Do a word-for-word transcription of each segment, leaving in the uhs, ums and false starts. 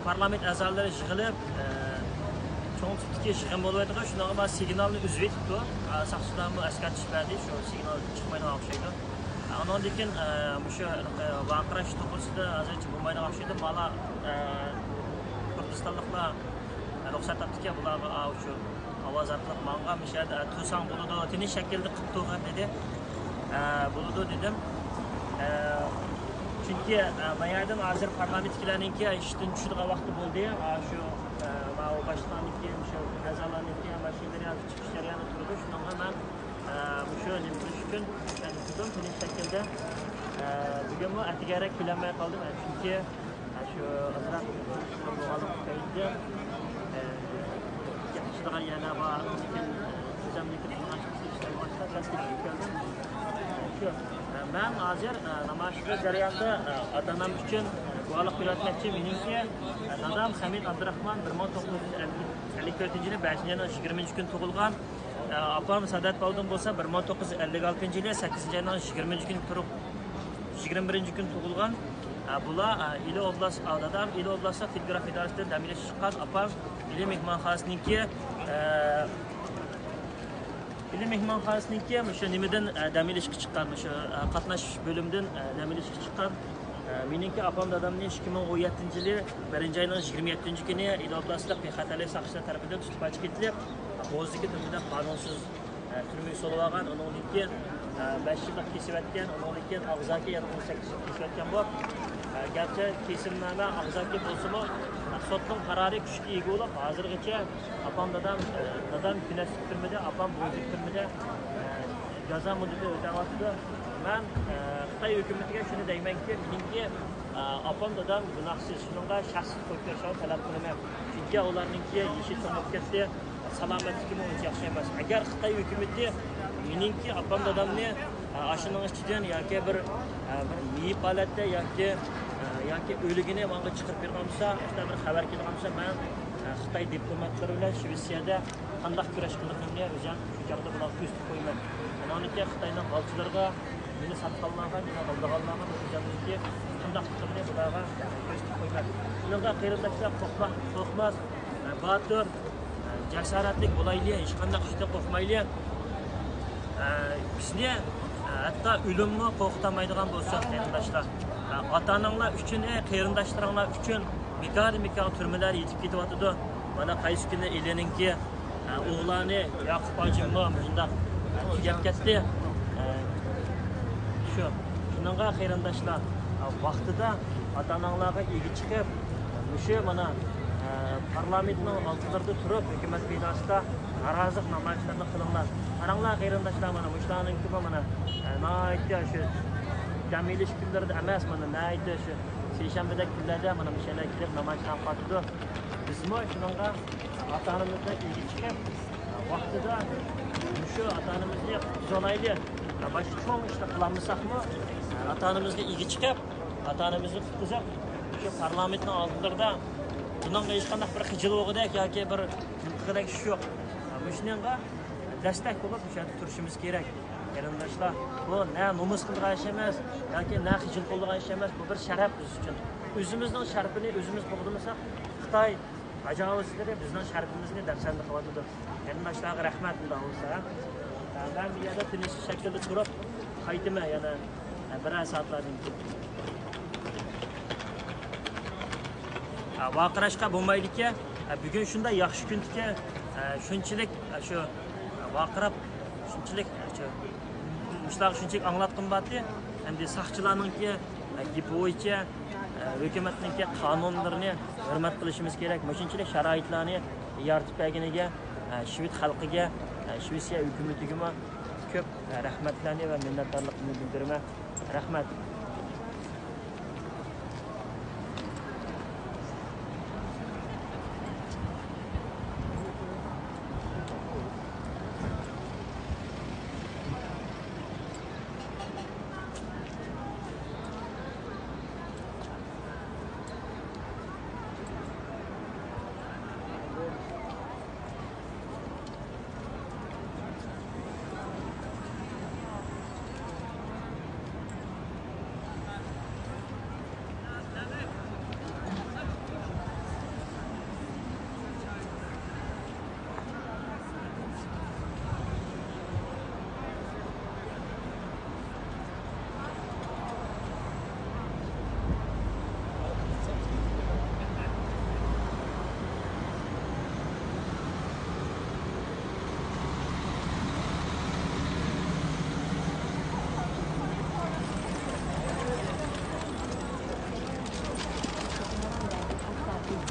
پارلامېنت ئەزالىرى يىغىلىپ، ئە، چوڭ تىپتىكى يىغىن بولۇۋاتىدۇ. شۇنىڭغا ما سىگنالنى ئۈزۈۋېتىپتۇ. ئە، ساقچىلارمۇ ئەسكەرتىش بەردى، شۇ سىگنال چىقمايدىغان ئوخشايدۇ. ئە، ئۇنىڭدىن كېيىن، ئە، مۇشۇ، ئە، ۋارقىراش توغرىسىدا ھازىرچە بولمايدىغان ئوخشايدۇ. مانا، ئە، كۇردىستانلىقلار رۇخسەت تاپتىكەن بۇلارغا، ئا، شۇ ئاۋاز ئارقىلىق ماڭغان مۇشۇ يەردە، ئە، تۇرساڭ بولىدۇ، تىنچ شەكىلدە قىلىپ تۇرغىن دېدى. ئە، بولىدۇ دېدىم. ئە، چۈنكى، ئە، ما يەردىن ھازىر پارلامېنتتىكىلەرنىڭكى ئىشتىن چۈشىدىغان ۋاقتى بولدى. ئا، شۇ، ئە، ماۋۇ باشلىقلارنىڭكى، شۇ ئەزالارنىڭكى ماشىنىلىرى ھازىر چىقىش جەريانىدا تۇرىدۇ. شۇنىڭغا مەن، ئە، مۇشۇ نېمە قىلىش ئۈچۈن مەن تۇردۇم، تىنچ شەكىلدە. ئە، بۈگۈنمۇ ئەتىگەنرەك كېلەلمەي قالدىم. ئە، چۈنكى، ئە، شۇ ئازراق بولغانلىقى تۈپەيلىدىن، ئە، گەپلىشىدىغان يەرلەر بار، لېكىن، ئە، ئۆزۈمنىڭكى بولغان ئىشلار بولغاچقا سەل كېچىكىپ كەلدىم. شۇ، ئە، مەن ھازىر، ئە، نامايىشلار جەريانىدا، ئە، ئاتا-ئانام ئۈچۈن، ئە، گۇۋاھلىق بېرىۋاتماقچى. مېنىڭكى، ئە، دادام خەمىت ئابدۇراخمان بىر مىڭ توققۇز يۈز ئەللىك تۆتىنچى يىلى بەشىنچى ئاينىڭ يىگىرمىنچى كۈنى تۇغۇلغان. ئاپام سادات بالدىن بولسا بىر مىڭ توققۇز يۈز ئەللىك ئالتىنچى يىلى سەككىزىنچى ئاينىڭ يىگىرمىنچى كۈنى تۇرۇپ، يىگىرمە بىرىنچى كۈنى تۇغۇلغان. بۇلار ئىلى ئوبلاست، دادام ئىلى ئوبلاستلىق تېلېگراف ئىدارىسىدە دەم ئېلىش چىققان، ئاپام ئىلى مېھمانخانىسىنىڭكى، ئىلى مېھمانخانىسىنىڭكى مۇشۇ نېمىدىن دەم ئېلىشقا چىققان، مۇشۇ قاتناش بۆلۈمىدىن دەم ئېلىشقا چىققان. ئە، مېنىڭكى ئاپام دادامنى ئىككى مىڭ ئون يەتتىنچى يىلى بىرىنچى ئاينىڭ يىگىرمە يەتتىنچى كۈنى ئىلى ئوبلاستلىق بىخەتەرلىك ساقچىلار تەرىپىدىن تۇتۇپ ئاچىقىپ كېتىلىپ، بوزدىكى تۈرمىدە قانۇنسىز، ئە، تۈرمىگە سولىۋالغان. ئۇنىڭدىن كېيىن، ئە، بەش يىللىق كېسىۋەتكەن. ئۇنىڭدىن كېيىن ئاغزاكى يەنە ئون سەككىز يىل كېسىۋەتكەن بولۇپ، ئە، گەرچە كېسىمنامە ئاغزاكى بولسىمۇ، ئە، سوتنىڭ قارارى كۈچكە ئىگە بولۇپ، ھازىرغىچە ئاپام دادام، ئە، دادام كۈنەسلىك تۈرمىدە، ئاپام بوزدىكى تۈرمىدە، ئە، جازا مۇددىتى ئۆتەۋاتىدۇ. مەن، ئە، خىتاي ھۆكۈمىتىگە شۇنى دەيمەنكى، مېنىڭكى، ئە، ئاپام دادام گۇناھسىز، شۇنىڭغا شەخسىي سوت بېرىشىڭلارنى تەلەپ قىلىمەن. چۈنكى ئۇلارنىڭكى يېشى چوڭىيىپ كەتتى، سالامەتلىكىمۇ ئۇنچە ياخشى ئەمەس. ئەگەر خىتاي ھۆكۈمىتى مېنىڭكى ئاپام دادامنى، ئە، ئاشۇنىڭ ئىچىدىن ياكى بىر، ئە، بىر مېيىپ ھالەتتە ياكى، ئە، ياكى ئۆلۈكىنى ماڭا چىقىرىپ بېرىدىغان بولسا، شۇنداق بىر خەۋەر كېلىدىغان بولسا، مەن، ئە، خىتاي دىپلوماتلىرى بىلەن شىۋېتسىيەدە قانداق كۈرەش قىلىدىغىنىمنى ئۆزۈم شۇ چاغدا بۇلارغا كۆرسىتىپ قويىمەن. ئۇنىڭدىن كېيىن خىتاينىڭ غالچىلىرىغا، مېنى ساتقانلارغا، مېنى ئالدىغانلارغا مەن ئۆزۈمنىڭكى قانداقلىقىمنى بۇلارغا كۆرسىتىپ قويىمەن. شۇنىڭغا قېرىنداشلار، قورقما-، قورقماس، باتۇر، جاسارەتلىك بولايلى، ھېچقانداق ئىشتىن قورقمايلى. بىزنى ھەتتا ئۆلۈممۇ قورقۇتالمايدىغان بولسۇن، قېرىنداشلار. ئاتا-ئاناڭلار ئۈچۈن، ئەي قېرىنداشلىرىڭلار ئۈچۈن بىكاردىن بىكار تۈرمىلەر يېتىپ كېتىۋاتىدۇ. مانا قايسى كۈنى ئىلىنىڭكى، ئە، ئوغلانى ياقۇپ ھاجىممۇ مۇشۇنداق، ئە، تۈگەپ كەتتى. ئە، شۇ. شۇنىڭغا قېرىنداشلار، ئە، ۋاقتىدا ئاتا-ئاناڭلارغا ئىگە چىقىپ، مۇشۇ مانا، ئە، پارلامېنتنىڭ ئالدىلىرىدا تۇرۇپ، ھۆكۈمەت بىناسىدا نارازىلىق نامايىشلىرىنى قىلىڭلار. قاراڭلار قېرىنداشلار، مانا مۇشۇلارنىڭكىمۇ مانا، ئە، ناھايىتى شۇ دەم ئېلىش كۈنلىرىدە ئەمەس، مانا ناھايىتى شۇ سەيشەنبىدەك كۈنلەردە مانا مۇشۇ يەرلەرگە كېلىپ نامايىش قىلىپ قالىدۇ. بىزمۇ شۇنىڭغا ئاتا-ئانىمىزنىڭ ئىگە چىقىپ، ۋاقتىدا مۇشۇ ئاتا-ئانىمىزنى قۇتقۇزالايلى. باشقا چوڭ ئىشنى قىلالمىساقمۇ، ئاتا-ئانىمىزغا ئىگە چىقىپ، ئاتا-ئانىمىزنى قۇتقۇزۇپ، شۇ پارلامېنتنىڭ ئالدىلىرىدا بۇنىڭغا ھېچقانداق بىر خىجىل بولغۇدەك ياكى بىر نېمە قىلغۇدەك ئىش يوق. مۇشۇنىڭغا دەستەك بولۇپ، مۇشۇ يەردە تۇرۇشىمىز كېرەك. قېرىنداشلار، بۇ نە نومۇس قىلىدىغان ئىش ئەمەس ياكى نە خىجىل قىلىدىغان ئىش ئەمەس، بۇ بىر شەرەپ بىز ئۈچۈن. ئۆزىمىزنىڭ شەرىپىنى ئۆزىمىز قوغدىمىساق، خىتاي تاجاۋۇزچىلىرى بىزنىڭ شەرىپىمىزنى دەپسەندە قىلىۋاتىدۇ. قېرىنداشلارغا رەھمەت، ئۇنداق بولسا. مەن بۇ يەردە تىنچ شەكىلدە تۇرۇپ قايتىمەن يەنە بىرەر سائەتلەردىن كېيىن. ۋارقىراشقا بولمايدىكەن. بۈگۈن شۇنداق ياخشى كۈندىكەن. شۇنچىلىك شۇ ۋارقىراپ، شۇنچىلىك شۇ مۇشۇلارغا شۇنچىلىك ئاڭلاتقۇم بارتى. ئەمدى ساقچىلارنىڭكى گېپى بويىچە ھۆكۈمەتنىڭكى قانۇنلىرىنى ھۆرمەت قىلىشىمىز كېرەك. مۇشۇنچىلىك شارائىتلارنى يارىتىپ بەرگىنىگە، شىۋېت خەلقىگە، شىۋېتسىيە ھۆكۈمىتىگىمۇ كۆپ رەھمەتلەرنى ۋە مىننەتدارلىقىمنى بىلدۈرىمەن. رەھمەت.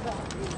Gracias.